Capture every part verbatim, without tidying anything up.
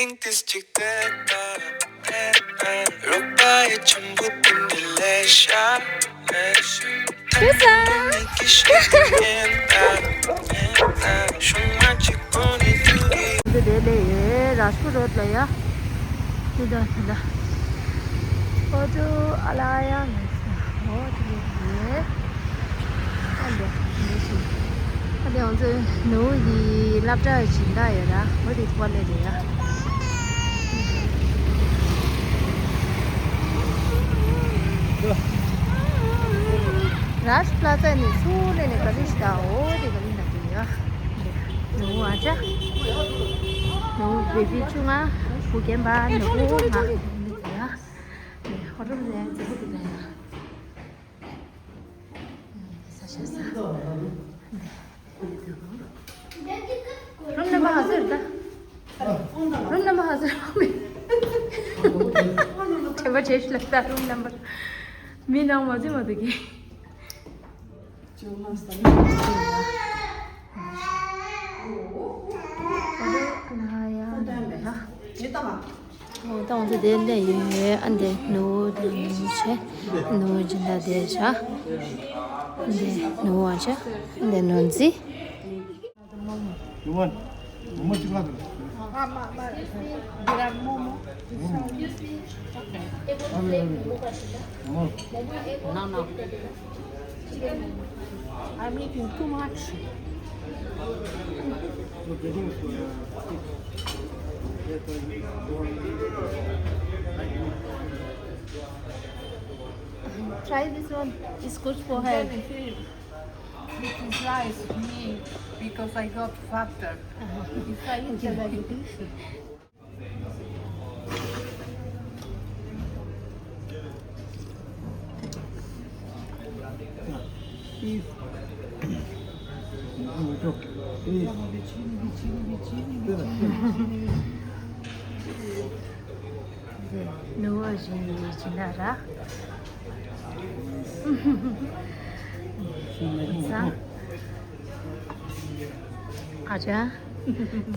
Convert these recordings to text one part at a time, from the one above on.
ཏིས་ཅིག་ཏེ་ཏ་ཏེ་ཏ། རོགས་པ་ཡི་ཆེན་པོ་དེ་འདྲ་ལས་ཤ་ལས་ཤ། ཁྱེད་ས། ཁྱེད་ཀྱི་ཤ་དེ་ཉན་ཏ་ཉན་ཏ། ཤུ་མ་གཅིག་པོ་ནི་དུ་གི། འདི་དེ་ལས་ཡོད་རཱཇ་པུར་རོ་ཌི་ལ་ཡ། འདི་ད་འདི་ད། ཨོ་ཏོ་ཨ་ལ་ཡ་ལ་ས། ཨོ་དེ་ལས་ཡོད། ཨ་འདི་འདི་ཞིག་ཨ་འདི་ང་ཚོའི་ནུ་གི་སློབ་གྲྭ་སྦྱིན་བདག་ཡོད་ར། ཨོ་དེ་ཐུག་པ་ལས་རེད་ཡ། རཱཇ་པླ་ཛ་ནས་ཚུར་སླེབས་ནས་ག་ཚོད་ཞིག་ད། འོ་དེ་ག་ལེ་ན་དེ་ཡ། ནུ་ཨ་ཅག་ནུ་བེ་བི་བཅོ་ལྔ། བུ་རྒན་པ་ནུ་བུ་ལྔ། ནི་དེ་ཡ། ནི་ཧོ་ཏོ་ལེ་ཛི་བུ་དེ་ད་ཡ། ས་ཤ་ས། རུམ་ནམ་བར་ཧ་ཟེར་ད། རུམ་ནམ་བར་ཧ་ཟེར། དྲན་པ་བརྗེད་ཤི་ལ་ད་རུམ་ནམ་བར། མི་ནང་མ་ཟི་མ་དུ་གི། ཨོ་ད་ང་ཚོ་དེ་འདྲ་ཡོད། ཨ་འདི་ནུ་བོ་དེ་ནུ་བོ་བྱས། ནུ་བོ་སྦྱིན་བདག་དེ་བྱ། ཨ་འདི་ནུ་བོ་བྱ། ཨ་འདི་ནོར་འཛིན། You want? How much you got? There are more, more. Mm. Okay. Momo. No, no. I'm eating too much. Try this one. It's good for health. It is nice me because I got fatter. If I eat like this. ནུ་བོ་བཞིན་ཡིན་ཅི་ན་ར། ཨ་ཅག་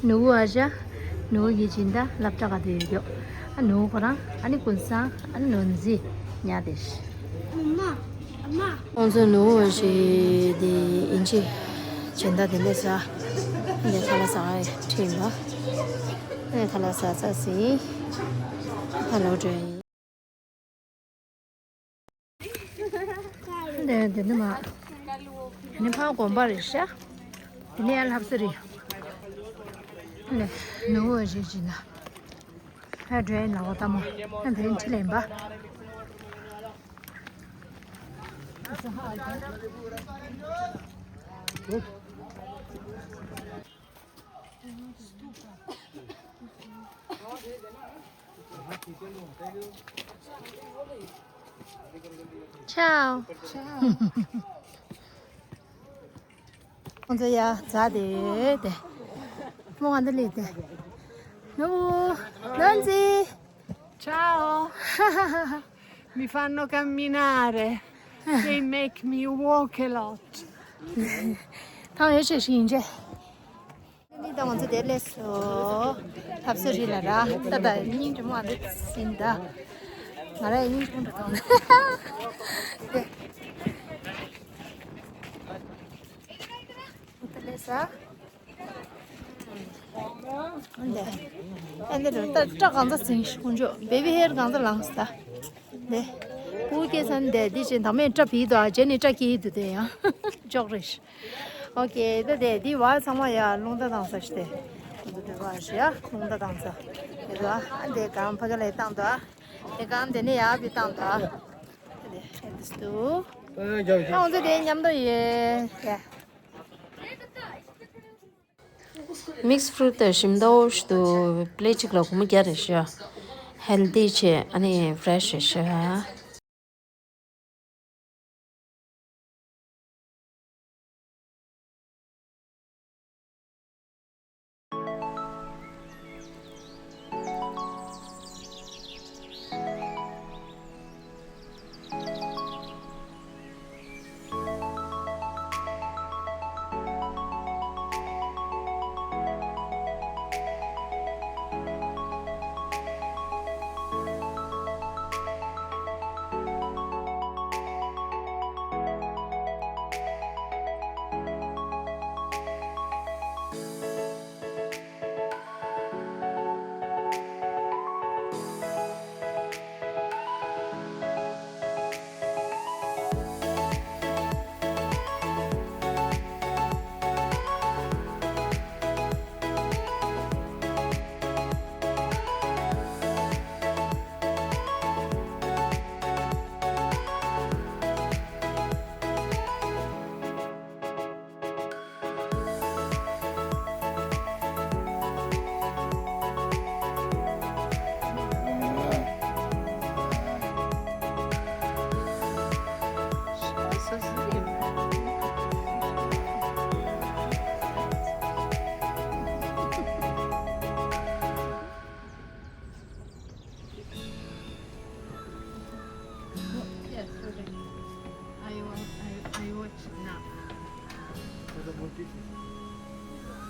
ནུ་བོ་ཨ་ཅག་ནུ་བོ་ཡིད་ཆེན་ད་སློབ་གྲྭ་ག་དུ་ཡོད་ཀྱོག་ཨ་ནུ་བོ་ཁོ་རང་ཨ་ནི་ཀུན་བཟང་ཨ་ནི་ནོར་འཛིན་ཉ་དེ་ཤི། ཁོང་ཚོ་ནུ་བོ་ཞིག་དེ་ཨིན་ཇི་སྦྱིན་བདག་དེ་འདྲ་ཟ། འདི་ཁ་ལག་ཟ་ཁྲིད་པ། ཁ་ལག་ཟ་ཚར་ཟིན། ཁ་ལག་སྤྲོད་ཡིན། འདི་འདི་ནི་མ། འདི་ནི་ཕ་དགོན་པ་རེད་ཤག་འདི་ནི་ཡར་ལྷ་ས་རེད། འདི་ནུ་བོ་ཞིག་ཅིག་ན། ཧ་འདྲེ་ནག་པོ་ལྟ་མོ། ཨ་འདི་ཁྲི་ལེན་པ། ཆའོ། ཁོང་ཚོ་ཡ་ཛ་དེ་དེ། མོ་ང་འདི་ལས་དེ། ནུ་བོ། ནོར་འཛིན། Ciao! Mi fanno camminare. They make me walk a lot. ཐང་ཡོད་ཆེ་ཞིག་ཡིན་ཆེ། འདི་ད་ང་ཚོ་དེ་སླེབས་སོ། ལྷ་ས་རི་ལ་ར། ད་ད་སྙིང་རྗེ་མོ་འདི་ཟིན་ད། ང་ར་སྙིང་རྗེ་མོ་འདྲ་ཐོང་ནས། དེ། ད་སླེབས་ས། འདི། ཨ་འདི་རུ་ད་སྐྲ་གང་ཚ་ཟིན་ཤི་ཁོང་ཆོ་བེ་བི་ཧེར་གང་ཚ་ལངས་ས། འདི། ཕྲུ་གུ་སྐྱེས་ཚར་འདི་འདི་བྱས་དང་མེད་སྐྲ་བིས་དོ་ཨ་བྱས་ནས་སྐྲ་སྐྱེས་འདུག་དེ་ཡང་ཅོག་རེད། ཨོ་ཀེ་ད་དེ་འདི་བར་ཚང་མ་ཡ་རླུང་རྟ་བཏང་ས་ཞིག་སྟེ། འདི་འདྲ་བ་ཞིག་ཡ་རླུང་རྟ་བཏང་ས། འདི་ལ་ཨ་འདི་གང་ཕ་གི་ལ་བཏང་དོ་ཨ། འདི་གང་འདི་ནས་ཡ་བི་བཏང་དོ་ཨ། འདི་འདི་སུ། ཨ་ང་ཚོ་དེ་མཉམ་དུ་ཡོད་ཡ། མིག་སི་ཕུ་རུ་ཊི་དང་ཞིམ་ཏོག་ཞིག་འདུག་པི་ལེ་གཅིག་ལ་སྒོར་མོ་བརྒྱ་རེད་ཤག་ཧེལ་ཐི་བྱས་ཨ་ནི་ཕི་རེ་ཤི་རེད་ཤག་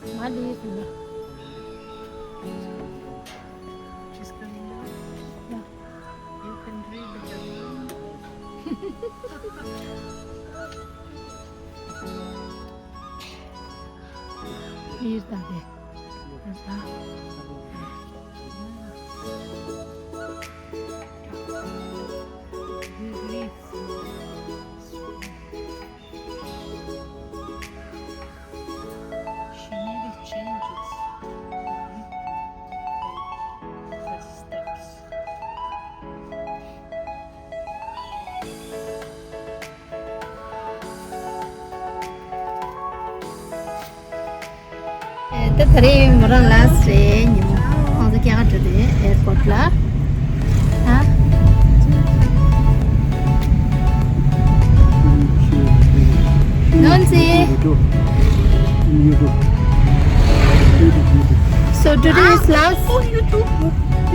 མ་ལི་སུ་ན། She's coming down. Yeah. You can read the headline. Please, Daddy. She needed changes. First steps. ད་ད་རེས་མོ་རང་ལ་སེ་ཉི་མ་ཁོང་ཚོ་སྐྱེལ་ག་འགྲོ་དེ་ཨེར་པོར་ཊི་ལ། ཨ། ནོན་ཟི། So today is last.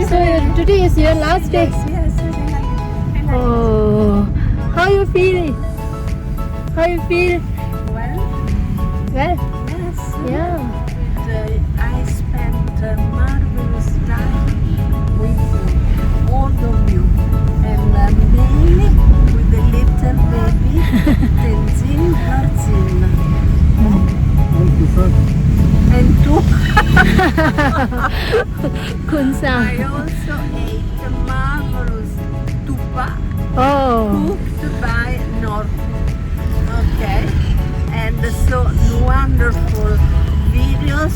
So today is your last day. Yes, yes, yes, I like it. I like it. Oh, how you feel? How you feel? Well, well? Yes. Yeah. And, uh, I spent a marvelous time with all of you, and, uh, mainly with the little baby, Tenzin Marzin. And two. Kunsa. I also ate the marvelous tupa. Oh. Cooked by North. Okay. And so wonderful videos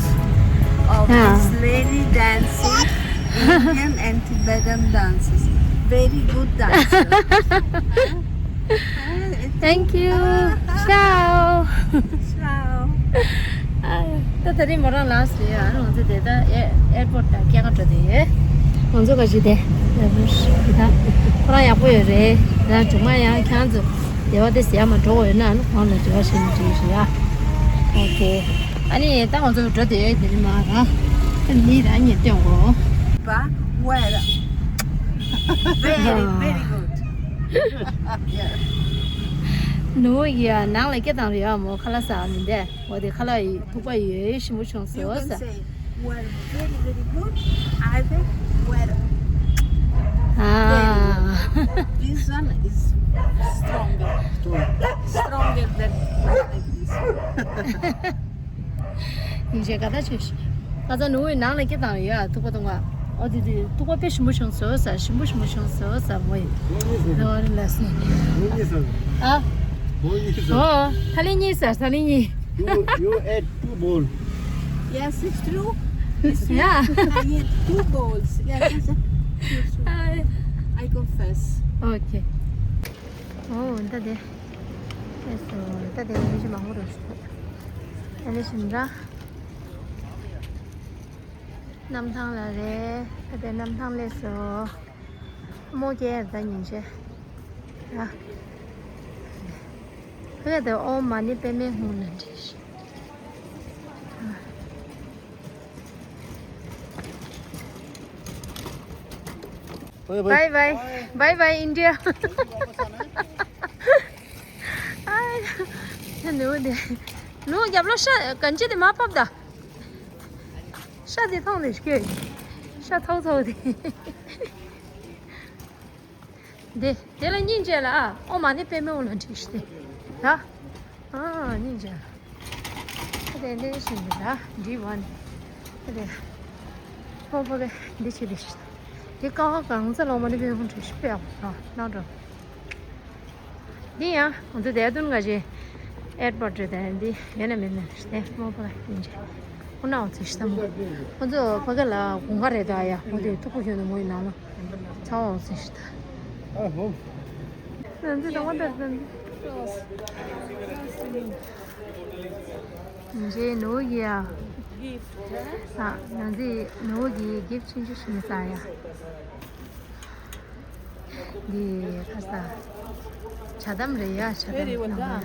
of, yeah, this lady dancing, Indian and Tibetan dances. Very good dancer. Huh? Thank you. Ciao. Ciao. ད་ད་རིང་མོ་རང་ལ་སི་རེད། ཨ་ང་ཚོ་དེ་ད་ཨེ་ཨེར་པོར་ཊི་ད་སྐྱེལ་ག་འགྲོ་དེ་ཡོད། ང་ཚོ་ག་ཞིག་དེ་ད་ཁོ་རང་ཡག་པོ་ཡོད་རེད། ད་ཇུ་མ་ཡང་ཁྱང་ཚོ་དེ་བ་དེ་ཟེར་མ་འགྲོ་བ་ཡོད་ན་ཨ་ནི་ཁོང་ལ་དྲི་བ་བྱེད་ནི་དྲིས་ཤིག་ཡ། ཨོ་ཁེ། ཨ་ནི་ད་ང་ཚོ་འགྲོ་དེ་ཡོད། དེ་རིང་མ་རང་ད་མི་རང་ཉིད་སྟོན་གོ། But where? Very, very good. Yeah. ནུ་ཡ་ནང་ལ་སྐད་བཏང་རེད་ཡ། མོ་ཁ་ལག་ཟ་མི་འདས། འོ་དེ་ཁ་ལག་ཡི་ཐུག་པ་ཡོད། ཞིམ་པོ་བྱུང་སོང་ཟེར། You can say, "Well, very, very good." I think, "Well, ah, very good." This one is stronger. Stronger than this one. ཡིན་ཞེས་ག་ད་བྱོས་ཤིག་ཁ་ཚ་ནུ་བོའི་ནང་ལ་སྐད་བཏང་ཡོད། ཐུག་པ་འཐུང་བ། ཨོ་དེ་དེ་ཐུག་པ་དཔེ་ཞིམ་པོ་བྱུང་སོང་ཟེར། ཞིམ་པོ་ཞིམ་པོ་བྱུང་སོང་ཟེར་མོ་ཡིན། ལོ་རེ་ལ་སོང་། ཨ། ཨོ་ཐ་ལི་གཉིས་ཟེར། ཐ་ལི་གཉིས། You, you add two bowl. Yes, it's true. It's true. Yeah. I need two bowls. Yes, yes, yes. True, true. I confess. Okay. ཨོ་ད་དེ། ཨེ་སོ་ད་དེ་ཡིན་གྱི་མང་པོ་རེད། ཨ་ནི་ཞིམ་ར། གནམ་ཐང་ལ་རེད། ད་དེ་གནམ་ཐང་སླེབས་སོ། མོ་སྐྱེལ་ད་ཉིན་བྱེད། ཨ། ཕ་གི་དེ་ཨོཾ་མ་ཎི་པདྨེ་ཧཱུྃ་ལ་འདྲི་ཤིག Bye bye. Bye bye. Bye bye, India. ཨ་ནུ་དེ། ནུ་རྒྱབ་ལོགས་ཤ་གན་ཅི་དེ་མ་ཕབ་ད། ཤ་དེ་ཐོང་དེ་ཤ། ཤ་ཐོག་ཐོག་དེ། དེ་དེ་ལ་སྙིང་རྗེ་ལ་ཨ། ཨོཾ་མ་ཎི་པདྨེ་ཧཱུྃ་ལ་འདྲི་ཤིག་དེ། ད། ཨ་སྙིང་རྗེ་ལ། དེ་འདྲ་ཞིག་འདི་ལ་འདྲི་བ་ནི། དེ་ལས་ཁོང་ཕ་གི་འདི་བྱེད་དེ་ཤི། དེ་ཀ་བ་གང་ས་ལོ་མ་ནི་བེ་ཧུང་ཁྲི་ཤི་པེ་ཨ་ནང་འགྲོ། འདི་ཡང་ང་ཚོ་དེ་དུན་ག་ཞེ་ཨེར་པོར་ཊི་དེ་འདི་ཡོད་ན་མེད་ན་ཤི་དེ་ཁོང་ཕ་གི་འདི་འཇེ། ཁོ་ན་འོ་ཚེ་ཤི་ད་མོ། ཁོང་ཚོ་ཕ་གི་ལ་དགུན་ཁ་རེད་ད་ཡ། ཁོང་དེ་ཐུག་པོ་ཁྱོད་ནི་མོ་ཡི་ནང་ལ་ཚ་བ་འོ་ཚེ་ཤི་ད། ཨ་ཧོ། ནང་ཚེ་དང་བ་ད་ནང་ཚེ། འཇེ་ནུ་ཡ། Gift, huh? ཨ་ནང་ཚེ་ནུ་གི་གིབ་ཆུང་ཆུང་ཞིག་ཟ་ཡ། འདི་ཁ་ས། ཇ་དམ་རེད་ཡ། ཇ་དམ། Very well done.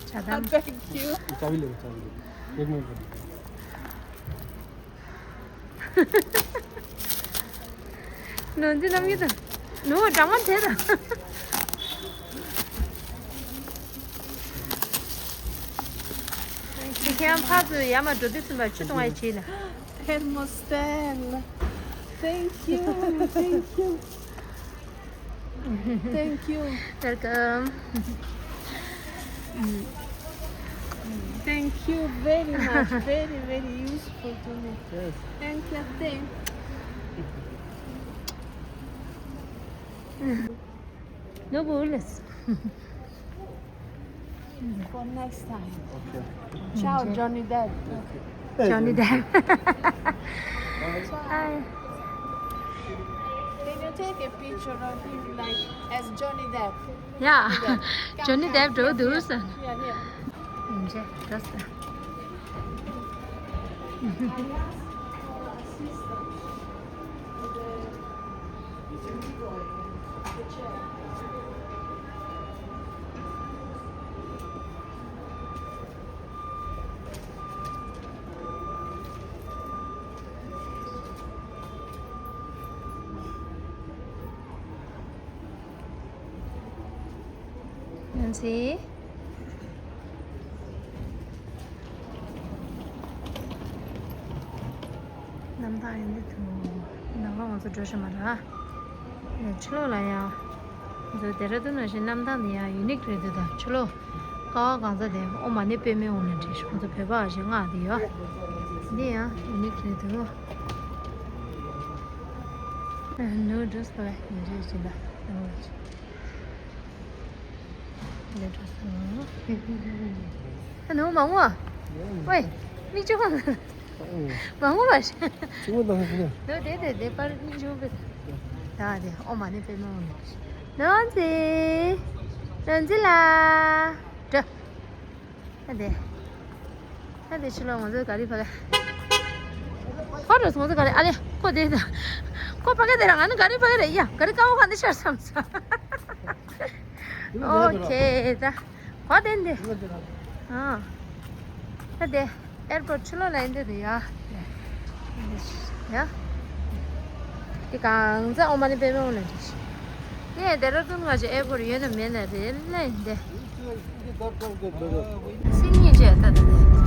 ཇ་དམ། Thank you. ནོར་འཛིན་རྣམ་གཡེང་དང་། ནོར་འདྲ་མ་བྱེད་དང་། ཁྱེད་རང་ཕར་ཚུར་ཡར་མར་འགྲོ་དུས་ཙམ་པ་ཆུ་འཐུང་བ་བྱེད་ལ། Thermostat. Thank you, thank you. Thank you. Welcome. Thank you very much. Very, very useful to me. Yes. Thank you, thank you. No worries. For next time. Ciao, Johnny Depp. Johnny Depp. Hi. Can you take a picture of him, like, as Johnny Depp? Yeah. Johnny Depp འགྲོ་འདུག་ཟེར། Here, here. ཡང་ཚེ། གནམ་ཐང་ཡིན་འདི་ཐུག་ནམ་མཁའ་ང་ཚོ་འགྲོ་ཤེས་མ་རེད། ནས་ཕྱི་ལོགས་ལ་ཡང་། ང་ཚོ་ལྡེ་ར་ལྡུན་ནང་བཞིན་གནམ་ཐང་འདི་ཡང་ཡུ་ནིག་རེད་འདུག་ད་ཕྱི་ལོགས། ཀ་བ་གང་ས་དེ་ཨོ་མ་ནི་པད་མའི་འོག་ནས་བྲིས་ཤག་ང་ཚོ་བོད་པ་བ་ཞིག་མངགས་དེ་ཡོད། འདི་ཡང་ཡུ་ནིག་རེད་འདུག་ནུ་འགྲོ་སོང་བས་ཉིན་རེ་བཞིན་ལ་ནུ་འགྲོ་སོང་། ཨ་ནུ་མ་ངུ་ཨ། ཝེ། མིག་ཆུ་ཁོང་། མ་ངུ་བ་ཞིག་ཆུ་ངུ་དང་ཞིག་ནས། ནུ་དེ་དེ་དེ་པར་མིག་ཆུ་ཁོང་པེ། ད་དེ་ཨོ་མ་ནི་པད་མ་འོང་ནི། ནོན་ཙི། ནོན་ཙི་ལ། འགྲོ། ཨ་དེ། ཨ་དེ་ཕྱི་ལོགས་ང་ཚོའི་ག་རི་ཕ་གི། ཁོ་འགྲོ་སོང་ང་ཚོ་ག་རི་ཨ་ལེ་ཁོ་དེ་ད། ཁོ་ཕ་གི་དེ་ར་ང་ནི་ག་རི་ཕ་གི་རེད་ཡ་ག་རི་ཀ་བོ་ག་འདི་ཤར་བསམ་ས། ཨོ་ཁེ་ད། ག་དེ་འདི། ཨ། ད་དེ། ཨེར་པོར་ཕྱི་ལོགས་ལ་ཡིན་འདི་རེད་ཡ། ཡ། དེ་གང་ཚ་ཨོ་མ་ནི་པད་མ་འོང་ལ་འགྲིག་ཤི། དེ་ལྡེ་ར་ལྡུན་ང་ཚོ་ཨེར་པོར་ཡོད་ན་མེད་ན་རེད་ལ་ཡིན་ཏེ། སིང་ཉིན་བྱས་ད་ད་དེ།